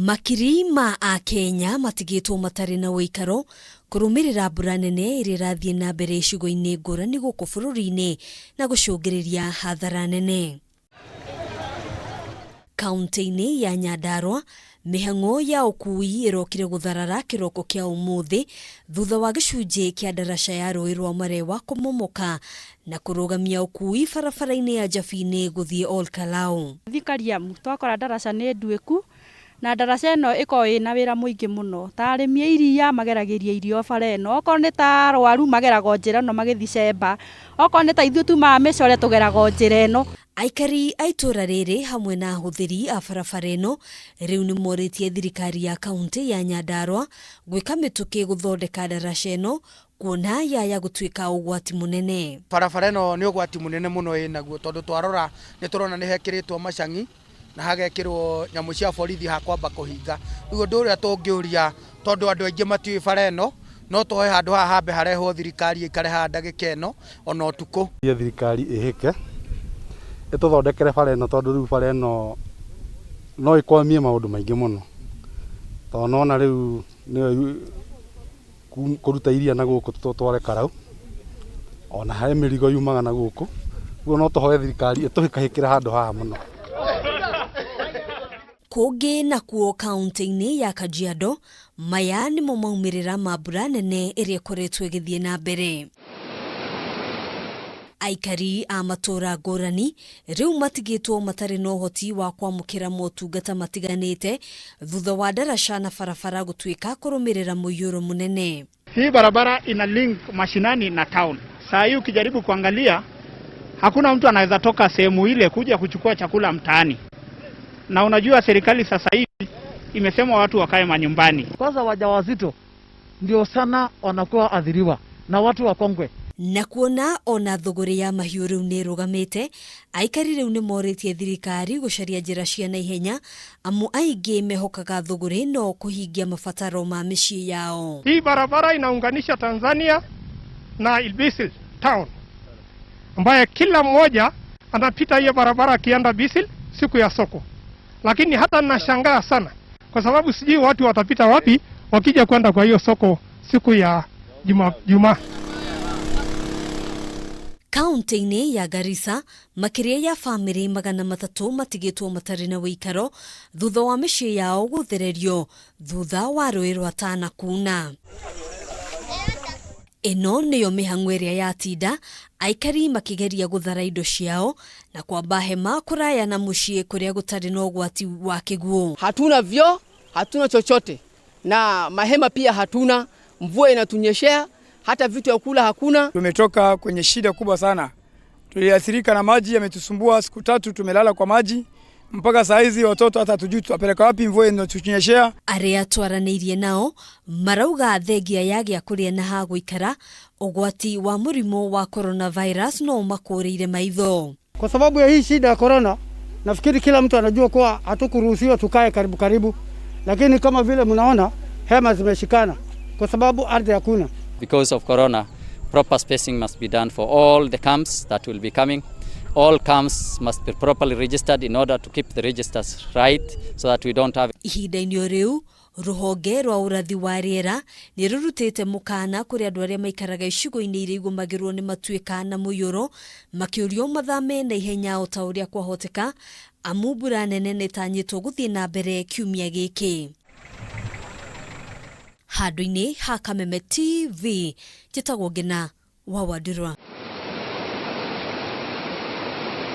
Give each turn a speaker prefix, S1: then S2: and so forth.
S1: Makiri ma Akenya matigĩtwo matarĩ na ũikaro kũrũmĩrĩra mbura nene ĩrĩa ĩrathiĩ na mbere icigo-inĩ ngũrani gũkũ bũrũri-inĩ na gũcũngĩrĩria hathara nene. Kaunti-inĩ ya Nyandarua, mĩhang'o ya ũkui ĩrokire gũtharara kĩroko kĩa ũmũthĩ thutha wa gĩcunjĩ kĩa ndaraca ya rũĩ rwa Marewa kũmomoka na kũrũgamia ũkui barabara-inĩ ya Njabini gũthiĩ Ol Kalou.
S2: Thiĩ Kariamu twakora ndaraca nĩ nduĩku na ndaraca ĩno ĩkoragwo ĩna wĩra mũingĩ mũno. Ta arĩmi a iria mageragĩria irio bara ĩno, okorwo nĩ ta arwaru mageraga o njĩra ĩno magĩthiĩ cemba, okorwo nĩ ta ithuĩ tumaga mĩcore tũgeraga o njĩra ĩno.
S1: Aikari a itũũra rĩrĩ hamwe na ahũthĩri a barabara ĩno rĩu nĩ morĩtie thirikari ya kauntĩ ya Nyandarua gwĩka mĩtũkĩ gũthondeka ndaraca ĩno kuona yaya gũtuĩka ũgwati mũnene.
S3: Barabara ĩno nĩ ũgwati mũnene mũno ĩnaguo tondũ twarora nĩ tũrona nĩ hekĩrĩtwo macang'i na hagekĩrwo nyamũ cia borithi ha kwamba kũhinga. Rĩu ũndũ ũrĩa tũngĩũria tondũ andũ aingĩ matiũĩ bara ĩno, no tũhoe handũ haha hambe harehwo thirikari ĩikare haha ndagĩka ĩno ona ũtukũ.
S4: Thirikari ĩhĩke ĩtũthondekere bara ĩno tondũ rĩu bara ĩno no ĩkwamie maũndũ maingĩ mũno. Tondũ nĩwona rĩu nĩyo kũruta iria na gũkũ tũtware Karau, ona he mĩrigo yumaga na gũkũ. Ũguo no tũhoe thirikari ĩtũhĩkahĩkĩre handũ haha mũno.
S1: Kũngĩ nakuo kaunti-inĩ ya Kajiado, maya nĩmo maumĩrĩra ma mbura nene ĩrĩa ĩkoretwo ĩgĩthiĩ na mbere. Aikari a matũũra ngũrani rĩu matigĩtwo matarĩ na ũhoti wa kwamũkĩra motungata matiganĩte thutha wa ndaraca na barabara gũtuĩka kũrũmĩrĩra mũiyũro mũnene.
S5: Hii barabara ina link mashinani na town. Saa hii ukijaribu kuangalia, hakuna mtu anaweza toka sehemu ile kuja kuchukua chakula mtaani, na unajua serikali sasa hivi imesema watu wakae manyumbani.
S6: Kwanza wajawazito ndio sana wanakuwa athiriwa na watu wakongwe.
S1: Na kuona ona thũgũrĩ ya mahiũ rĩu nĩ ĩrũgamĩte, aikari rĩu nĩ morĩtie thirikari gũcaria njĩra cia naihenya amu aingĩ mehokaga thũgũrĩ no kũhingia mabataro ma mĩciĩ yao.
S5: Hii barabara inaunganisha Tanzania na Ilbisil town, ambaye kila mmoja anapita hiyo barabara akienda Bisil siku ya soko. Lakini hata nashangaa sana kwa sababu sijui watu watapita wapi wakija kwenda kwa hiyo soko siku ya Juma.
S1: Kaunti-inĩ ya Garissa, makĩria ya bamĩrĩ 300 matigĩtwo matarĩ na ũikaro thutha wa mĩciĩ yao gũthererio thutha wa rũĩ rwa Tana kuna. Ĩno nĩyo mĩhang'o ĩrĩa yatinda aikari makĩgeria gũthara indo ciao na kwamba hema kũraya na mũciĩ kũrĩa gũtarĩ na ũgwati wa kĩguũ.
S7: Hatuna vyoo, hatuna chochote na mahema pia hatuna. Mvua inatunyeshea, hata vitu ya kula hakuna.
S8: Tumetoka kwenye shida kubwa sana, tuliathirika na maji, yametusumbua siku tatu, tumelala kwa maji mpaka saa hizi watoto hata hatujui tutapeleka wapi, mvua inatunyeshea.
S1: Arĩa twaranĩirie nao marauga thengia ya gĩa kũrĩa na ha gũikara, ũgwati wa mũrimũ wa coronavirus no ũmakũrĩire maitho.
S6: Kwa sababu ya hii shida ya corona, nafikiri kila mtu anajua kuwa hatukuruhusiwa tukae karibu karibu, lakini kama vile mnaona hema zimeshikana kwa sababu ardhi hakuna.
S9: Because of corona, proper spacing must be done for all the camps that will be coming. All camps must be properly registered in order to keep the registers right so that we don't have
S1: Ihinda-inĩ o rĩu, rũhonge rwa ũrathi wa rĩera nĩ rũrutĩte mũkana kũrĩ andũ arĩa maikaraga icigo-inĩ iria igũmagĩrwo nĩ matuĩka na mũiyũro, makĩũrio mathame na ihenya o ta ũrĩa kwahoteka, amu mbura nene nĩ ĩtanyĩtwo gũthiĩ na mbere kiumia gĩkĩ. Handũ-inĩ ha Kameme TV, njĩtagwo Ngina wa Wandirwa.